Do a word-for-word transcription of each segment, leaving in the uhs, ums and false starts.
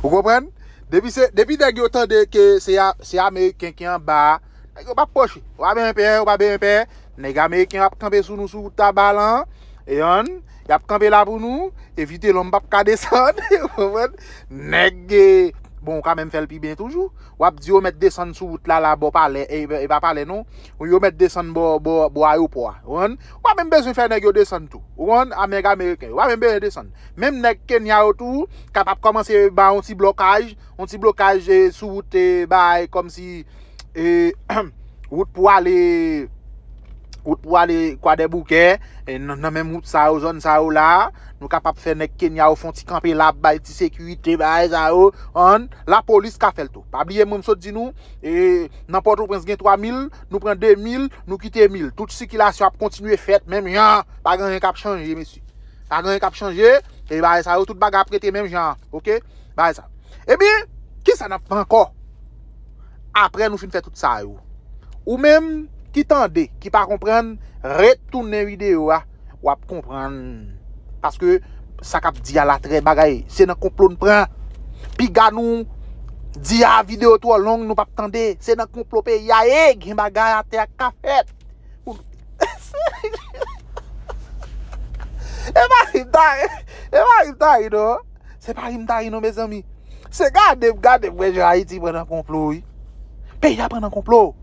Ou konprann? Depi se, depi nèg yo tande ke se a, se Ameriken ki anba a, nèg yo p ap pwoche. Ou pa bezwen pè, ou pa bezwen pè. Nèg Ameriken ap kanpe sou nou sou wout Taba lan. E ann, y ap kanpe la pou nou. Evite lòm p ap ka desann. Ou konprann? Nèg, eh, bon, ou ka menm fè l pi byen toujou. W ap di yo mèt desann sou wout la, la, bò palè, e, e pa palè non. Ou yo mèt desann bò, bò, bò ayewopò a. Ou konprann? Ou pa menm bezwen fè nèg yo desann tou. Ou konprann? A nèg Ameriken yo. Ou pa menm bezwen desann. Menm nèg Kenya yo tou, k ap ap kòmanse ba yon ti blokaj, yon ti blokaj, eh, sou wout, eh, bay, kòmsi, eh, wout pou ale, wout pou ale Kwadèboukè, eh, nan, nan menm wout sa yo, zòn sa yo la, nou kapab fè nèg Kenya yo fè yon ti kanpe la, bay ti sekirite, bay sa yo, ann, lapolis ka fè l tou. Pa bliye, mwen m sot di nou, eh, nan Pòtoprens gen twa mil, nou pran de mil, nou kite mil. Tout sikilasyon ap kontinye fèt, menm jan, pa gen anyen k ap chanje, mesye. Pa gen anyen k ap chanje, e bagay sa yo, tout bagay ap rete menm jan, oke? Bagay sa. Ebyen, kisa n ap fè ankò? Apre nou fin fè tout sa yo. Ou menm ki tande, ki pa konprann, retounen videyo a, w ap konprann. Paske sa k ap di a la trè bagay, se nan konplo n pran. Piga nou di a videyo twò long, nou p ap tande. Se nan konplo peyi a ye, gen bagay atè a k ka fèt. Ou- E pa ri m ta ri, e pa ri m ta ri non. Se pa ri m ta ri non, mezanmi. Se gade m, gade m wè jan Ayiti pran nan konplo, wi. Peyi a pran nan konplo.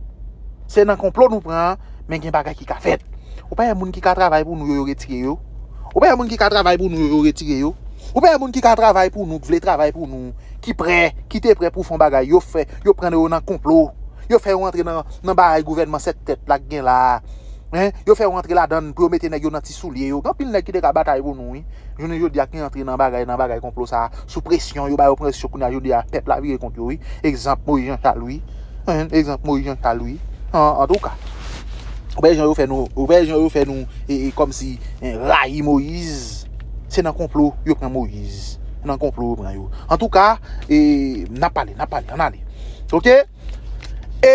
Se nan konplo nou pran, men gen bagay ki ka fèt. Ou pa wè moun ki ka travay pou nou yo, yo retire yo? Ou pa wè moun ki ka travay pou nou yo, yo retire yo? Ou pa wè moun ki ka travay pou nou, ki vle travay pou nou, ki prè, ki te prè pou fè yon bagay, yo fè, yo pran yo nan konplo. Yo fè yo antre nan, nan bagay gouvènman sèt tèt la k gen la a. Hein? Yo fè yo antre ladan l pou yo mete nèg yo nan ti soulye yo. Gen anpil nèg ki te ka batay pou nou, wi. Jounen jodi a ki antre nan bagay, nan bagay konplo sa a, sou presyon, yo ba yo presyon kounye a jodi a, pèp la vire kont yo, wi. Egzanp Moyiz Jan Chal, wi. Hein? Egzanp Moyiz Jan Chal, wi. An, antouka. Ou wè jan yo fè nou, ou wè jan yo fè nou, e, e, kòmsi, e, rayi Moyiz. Se nan konplo yo pran Moyiz. Nan konplo yo pran yo. Antouka, e, n ap pale, n ap pale, ann ale. Oke? E,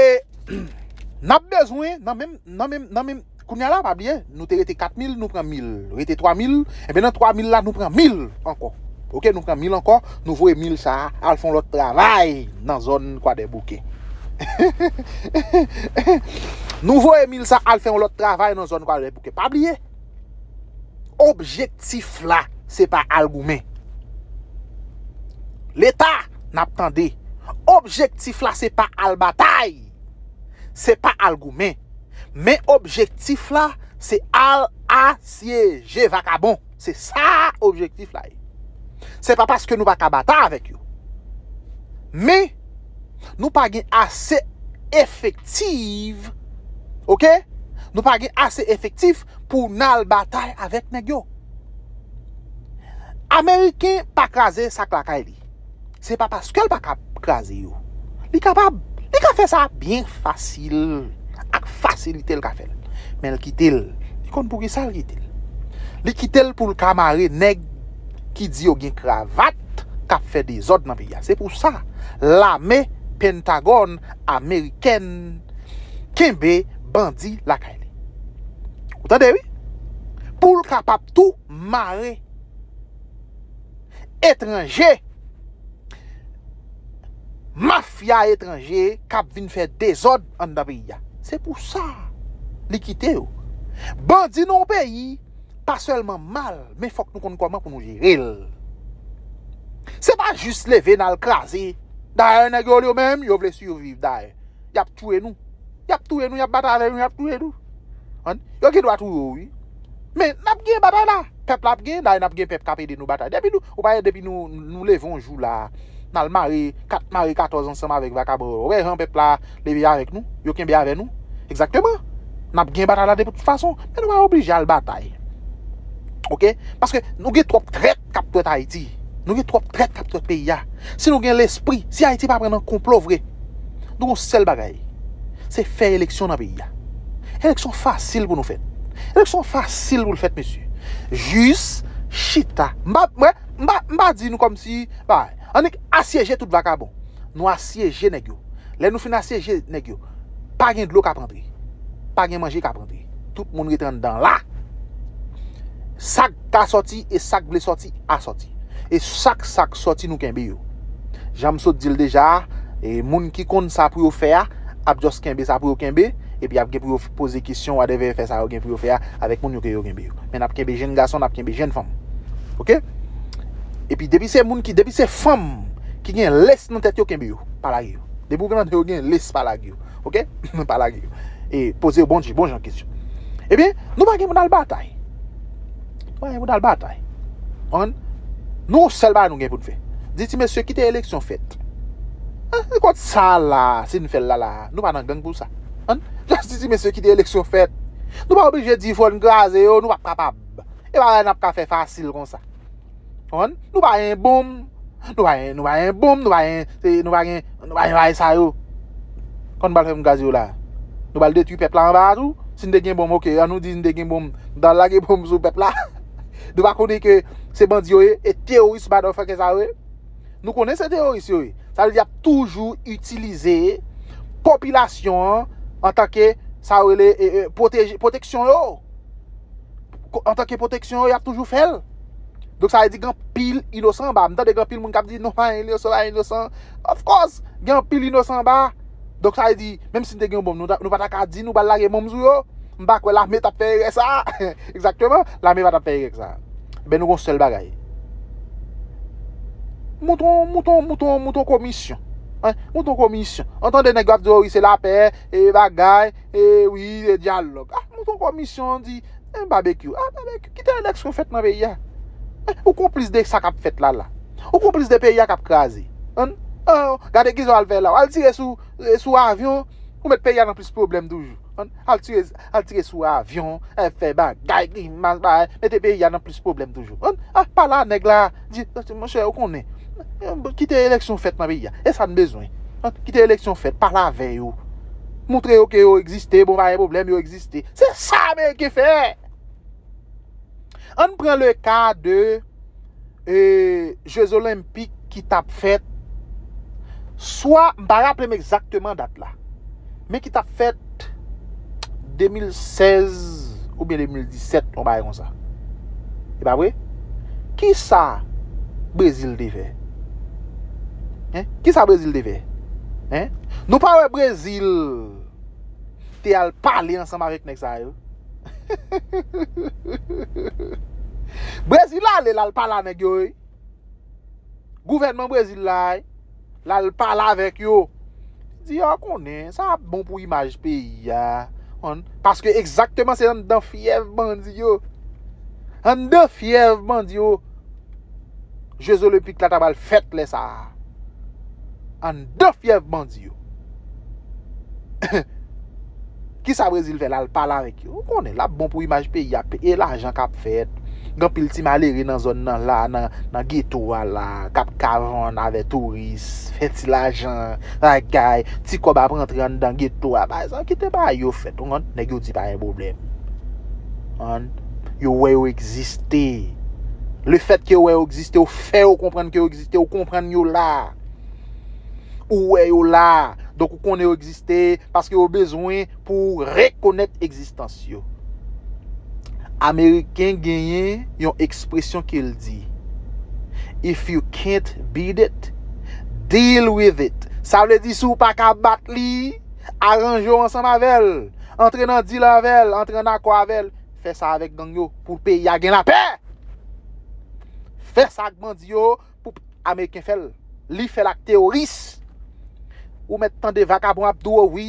n ap bezwen, nan menm, nan menm, nan menm, kounye a la, pa bliye, nou te rete kat mil, nou pran mil. Rete twa mil, enben nan twa mil la, nou pran mil ankò. Oke, nou pran mil ankò, nou voye mil sa a al fè yon lòt travay nan zòn Kwadèboukè. Nou voye mil sa al fè yon lòt travay nan zòn Kwadèboukè. Pa bliye, objektif la, se pa al goumen. Leta, n ap tande. Objektif la, se pa al batay. Se pa al goumen. Men objektif la, se al asyeje vakabon. Se sa objektif la ye. Se pa paske nou pa ka batay avèk yo. Men, nou pa gen ase efektif, oke? Nou pa gen ase efektif pou n al batay avèk nèg yo. Ameriken pa kraze sa k lakay li. Se pa paske l pa ka kraze yo. Li kapab. Li ka fè sa byen fasil. Ak fasilite l ka fè l. Men l kite l. Li konn poukisa l kite l. Li kite l pou l ka mare nèg ki di yo gen kravat k ap fè dezòd nan peyi a. Se pou sa lame Pentagòn amerikèn kenbe bandi lakay li. Ou tande, wi? Pou l kapab tou mare etranje, mafya etranje k ap vin fè dezòd anndan peyi a. Se pou sa li kite yo. Bandi nan yon peyi pa sèlman mal, men fòk nou konn kòman pou nou jere l. Se pa jis leve n al kraze. Dayè, nèg yo, yo menm, yo vle siviv, dayè. Y ap touye nou. Y ap touye nou, y ap batay avè nou, y ap touye nou. An, yo gen dwa touye w, wi. Men n ap gen batay la. Pèp la ap gen, dayè n ap gen pèp k ap ede nou batay. Depi nou, ou pa wè depi nou, nou leve yon jou la, n al mare, kat, mare katòz ansanm avèk vakabon yo. Ou wè jan pèp la leve avèk nou, yo kenbe avè nou. Egzakteman. N ap gen batay la de tout fason. Men nou pa oblije al batay. Oke? Paske nou gen twòp trèt k ap twèt Ayiti. Nou gen twòp trèt k ap twèt peyi a. Si nou gen lespri, si Ayiti pa pran nan konplo vre, nou gon sèl bagay. Se fè eleksyon nan peyi a. Eleksyon fasil pou nou fèt. Eleksyon fasil pou l fèt, mesye. Jis chita. M pa, mwen, m pa, m pa di nou kòmsi, ba, annik asyeje tout vakabon. Nou asyeje nèg yo. Lè nou fin asyeje nèg yo, pa gen dlo k ap rantre. Pa gen manje k ap rantre. Tout moun rete anndan la. Sa k ka sòti e sa k vle sòti a sòti. E chak sa k sòti, nou kenbe yo. Jan m sot di l deja a, e moun ki konn sa pou yo fè a, ap just kenbe sa pou yo kenbe, epi ap gen pou yo poze kesyon, whatever efè sa yo gen pou yo fè a, avèk moun yo ke yo kenbe yo. Men n ap kenbe jèn gason, n ap kenbe jèn fanm. Oke? Epi depi se moun ki, depi se fanm ki gen lace nan tèt yo, kenbe yo. Pa lage yo. Depi w gen nan yo gen lace, pa lage yo. Oke? Pa lage yo. E poze yo bon, bon jan kesyon. Ebyen, nou pa gen pou n al batay. Nou pa gen pou n al batay. Konprann? Nou, yon sèl bagay nou gen pou n fè. Di ti mesye kite eleksyon fèt. An, se kont sa la, si n fè l la la, nou pa nan gang pou sa. An? Just di ti mesye kite eleksyon fèt. Nou pa oblije di fò n kraze yo, nou p ap kapab. E bagay n ap ka fè fasil konsa. Konprann? Nou pa gen bonm, nou pa gen, nou pa gen bonm, nou pa gen, se, nou pa gen, nou pa gen bagay sa yo. Kòman nou pral fè pou n kraze yo la? Nou pral detwi pèp la anba a tou? Si n te gen bonm, oke, an nou di n te gen bonm, nou t al lage bonm sou pèp la. Nou pa konnen ke se bandi yo ye, e teworis motherfucker sa yo ye? Nou konnen se teworis yo ye. Sa vle di y ap toujou itilize popilasyon an antanke sa yo rele, e, e, pwoteje, pwoteksyon yo. Ko-, antanke pwoteksyon yo, y ap toujou fè l. Donk sa vle di gen anpil inosan anba. M tande gen anpil moun k ap di non, pa gen inosan, pa gen inosan. Of course, gen anpil inosan anba. Donk sa vle di, menm si n te gen yon bonm, nou ta, nou pa ta ka di nou pral lage bonm sou yo. M pa kwè lame t ap fè erè sa. Egzakteman, lame pa t ap fè erè sa. Ebyen nou gon sèl bagay. Mouton, mouton, mouton, mouton komisyon. Hein? Mouton komisyon. An tande nèg yo ap di, o wi, se lapè, e bagay, e wi, e dyalòg. Ah, mouton komisyon di, eh, Babekyou. Ah, Babekyou, kite eleksyon fèt nan peyi a. Eh, ou konplis de sa k ap fèt la la. Ou konplis de peyi a k ap kraze. An, an, gade kijan w al fè la. W al tire sou, sou avyon, ou met peyi a nan plis pwoblèm toujou. An, al tire, al tire sou avyon, al fè bagay, grimas, bagay, mete peyi a nan plis pwoblèm toujou. An, ah, pale a nèg la, di, monchè, ou konnen, kite eleksyon fèt nan peyi a. E sa n bezwen. An, kite eleksyon fèt, pale avè yo. Montre yo ke yo egziste, bon, pa gen pwoblèm, yo egziste. Se sa Ameriken fè. Ann pran le ka de, e, Jeux Olympiques ki t ap fèt, swa, m pa raple m egzakteman dat la, men ki t ap fèt de mil sèz oubyen de mil disèt, yon bagay konsa. E pa vre? Kisa Brezil te fè? Hein? Kisa Brezil te fè? Hein? Nou pa wè Brezil te al pale ansanm avèk nèg sa yo? Brezil ale, l al pale a nèg yo, wi. Gouvènman Brezil la, wi. L al pale avèk yo. Di, yo konnen, sa ap bon pou imaj peyi a. Paske egzakteman se anndan fyèv bandi yo. Anndan fyèv bandi yo. Jeux Olympiques la ta pral fèt lè sa a. Anndan fyèv bandi yo. Kisa Brezil fè? L al pale avèk yo. Ou konnen, l ap bon pou imaj peyi a, e lajan k ap fèt. Gen anpil ti malere nan zòn nan la, nan, nan geto a la, k ap ka vann avè touris, fè ti lajan, bagay, ti kòb ap rantre anndan geto a. Pa egzanp, kite bagay yo fèt. Ou konn, nèg yo di pa gen pwoblèm. Yo wè yo egziste. Lefètke yo wè yo egziste, ou fè yo konprann ke yo egziste, ou konprann yo la. Ou wè yo la. Donk ou konnen yo egziste paske yo bezwen pou w rekonèt egzistans yo. Ameriken genyen yon ekspresyon ke l di, "If you can't beat it, deal with it." Sa vle di, si w pa ka bat li, aranje w ansanm avè l. Antre nan deal avè l, antre an akò avè l. Fè sa avèk gang yo pou peyi a gen lapè. Fè sa ak bandi yo pou Ameriken fè l. Li fè l ak teworis. Ou mèt tande vakabon ap di w, wi,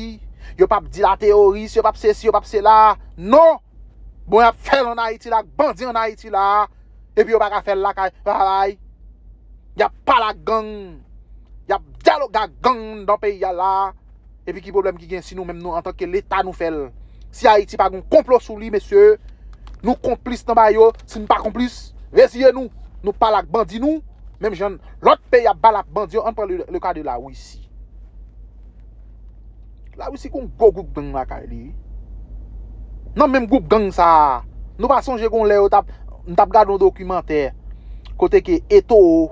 yo p ap di la teworis, yo p ap sesi, yo p ap sela. Non! Bon, y ap fè l ann Ayiti la, ak bandi ann Ayiti la, epi yo pa ka fè l lakay, bay. Y ap pale ak gang. Y ap dyaloge ak gang nan peyi a la. Epi ki pwoblèm ki gen si nou menm nou antanke Leta nou fè l? Si Ayiti pa gen konplo sou li, mesye, nou konplis nan bagay yo, si n pa konplis, reziye nou. Nou pale ak bandi nou, menm jan lòt peyi ap pale ak bandi yo, ann pran le, le ka de Larisi. Larisi gon gwo gwoup gang lakay li. Nan menm gwoup gang sa a, nou pa sonje gon lè yo t ap, m t ap gade yon dokimantè kote ke Eto'o,